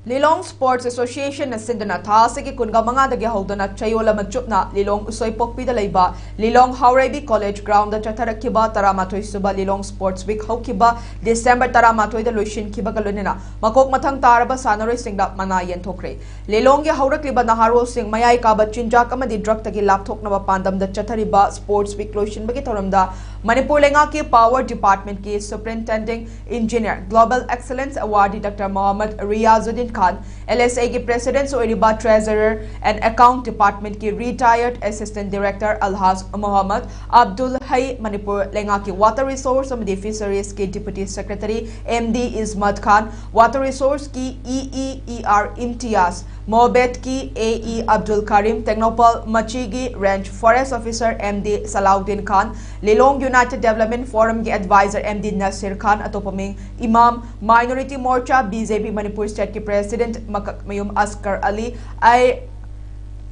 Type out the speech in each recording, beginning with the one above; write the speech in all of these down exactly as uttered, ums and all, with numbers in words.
ꯂꯤꯂꯣꯡ Sports Associationꯅ ꯁꯤꯟꯗꯨꯅ ꯊꯥ ꯑꯁꯤꯒꯤ ꯀꯨꯟꯒ ꯃꯉꯥꯗꯒꯤ ꯍꯧꯗꯨꯅ ꯆꯌꯣꯜ ꯑꯃ ꯆꯨꯞꯅ ꯂꯤꯂꯣꯡ ꯎꯁꯣꯏꯄꯣꯛꯄꯤꯗ ꯂꯩꯕ ꯂꯤꯂꯣꯡ ꯍꯥꯎꯔꯩꯕꯤ College Groundꯗ ꯆꯠꯊꯔꯛꯈꯤꯕ ꯇꯔꯥꯃꯥꯊꯣꯏ ꯁꯨꯕ ꯂꯤꯂꯣꯡ Sports Week ꯍꯧꯈꯤꯕ ꯗꯤꯁꯦꯝꯕꯔ ꯇꯔꯥꯃꯥꯊꯣꯏꯗ ꯂꯣꯏꯁꯤꯟꯈꯤꯕꯒ ꯂꯣꯏꯅꯅ ꯃꯀꯣꯛ ꯃꯊꯪ ꯇꯥꯔꯕ ꯁꯥꯟꯅꯔꯣꯏꯁꯤꯡꯗ ꯃꯅꯥ ꯌꯦꯟꯊꯣꯛꯈ꯭ꯔꯦ꯫ ꯂꯤꯂꯣꯡꯒꯤ ꯍꯧꯔꯛꯂꯤꯕ ꯅꯍꯥꯔꯣꯜꯁꯤꯡ ꯃꯌꯥꯏ ꯀꯥꯕ ꯆꯤꯟꯖꯥꯛ ꯑꯃꯗꯤ drugꯇꯒꯤ ꯂꯥꯞꯊꯣꯛꯅꯕ ꯄꯥꯟꯗꯝꯗ ꯆꯠꯊꯔꯤꯕ Sports Week ꯂꯣꯏꯁꯤꯟꯕꯒꯤ ꯊꯧꯔꯝꯗ ꯃꯅꯤꯄꯨꯔ ꯂꯩꯉꯥꯛꯀꯤ Power Departmentꯀꯤ Superintendent Engineer Global Excellence Awardee Doctor Mohammad Riyazuddin ꯈꯥꯟ, LSAꯒꯤ President ꯑꯣꯏꯔꯤꯕ Treasurer and Account Departmentꯀꯤ Retired Assistant Director ꯑꯜꯍꯥꯖ Mohammad Abdul ꯍꯩ, ꯃꯅꯤꯄꯨꯔ ꯂꯩꯉꯥꯛꯀꯤ Water Resource ꯑꯃꯗꯤ Fisheriesꯀꯤ Deputy Secretary MD ꯏꯁꯃꯠ ꯈꯥꯟ, Water Resourceꯀꯤ EE ER ꯏꯝꯇꯤꯌꯥꯖ, ꯃꯣꯕꯦꯠꯀꯤ AE Abdul ꯀꯔꯤꯝ, Tengnoupal ꯃꯆꯤꯒꯤ Range Forest Officer MD ꯁꯂꯥꯎꯗꯤꯟ ꯈꯥꯟ, ꯂꯤꯂꯣꯡ United Development Forumꯒꯤ Advisor MD ꯅꯁꯤꯔ ꯈꯥꯟ, ꯑꯇꯣꯞꯄ ꯃꯤꯡ ꯏꯃꯥꯝ, Minority Morcha BJP Manipur Stateꯀꯤ President ꯃꯀꯛꯃꯌꯨꯝ ꯑꯁꯀꯔ ꯑꯂꯤ, ꯑꯥꯏ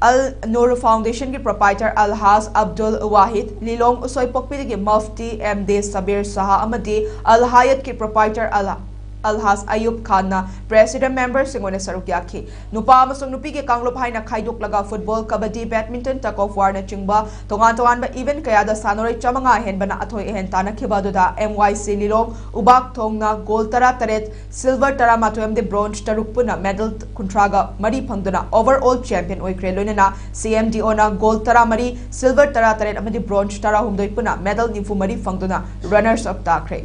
ꯑꯜ Nur Foundationꯒꯤ Proprietor ꯑꯜꯍꯥꯖ Abdul ꯋꯥꯍꯤꯗ, ꯂꯤꯂꯣꯡ ꯎꯁꯣꯏꯄꯣꯛꯄꯤꯗꯒꯤ Mufti MD Sabir ꯁꯍꯥ ꯑꯃꯗꯤ ꯑꯜ ꯍꯥꯌꯠꯀꯤ Proprietor ꯑꯜ ꯑꯜꯍꯥꯖ ꯑꯌꯨꯕ ꯈꯥꯟꯅ President memberꯁꯤꯡ ꯑꯣꯏꯅ ꯁꯔꯨꯛ ꯌꯥꯈꯤ꯫ ꯅꯨꯄꯥ ꯑꯃꯁꯨꯡ ꯅꯨꯄꯤꯒꯤ ꯀꯥꯡꯂꯨꯞ ꯍꯥꯏꯅ ꯈꯥꯏꯗꯣꯛꯂꯒ football, ꯀꯕꯗꯗꯤ, badminton, tug of warꯅꯆꯤꯡꯕ ꯇꯣꯉꯥꯟ ꯇꯣꯉꯥꯟꯕ event ꯀꯌꯥꯗ ꯁꯥꯟꯅꯔꯣꯏ ꯆꯥꯃꯉꯥ ꯍꯦꯟꯕꯅ ꯑꯊꯣꯏ ꯑꯍꯦꯟ ꯇꯥꯟꯅꯈꯤꯕ ꯑꯗꯨꯗ MYC ꯂꯤꯂꯣꯡ ꯎꯕꯥꯛ ꯊꯣꯡꯅ goal ꯇꯔꯥꯇꯔꯦꯠ, silver ꯇꯔꯥꯃꯥꯊꯣꯏ ꯑꯃꯗꯤ bronze ꯇꯔꯨꯛ ꯄꯨꯟꯅ medal ꯀꯨꯟꯊ꯭ꯔꯥꯒ ꯃꯔꯤ ꯐꯪꯗꯨꯅ overall champion ꯑꯣꯏꯈ꯭ꯔꯦ꯫ ꯂꯣꯏꯅꯅ CMDOꯅ goal ꯇꯔꯥꯃꯔꯤ, silver ꯇꯔꯥꯇꯔꯦꯠ ꯑꯃꯗꯤ bronze ꯇꯔꯥꯍꯨꯝꯗꯣꯏ ꯄꯨꯟꯅ medal ꯅꯤꯐꯨ ꯃꯔꯤ ꯐꯪꯗꯨꯅ runners up ꯇꯥꯈ꯭ꯔꯦ꯫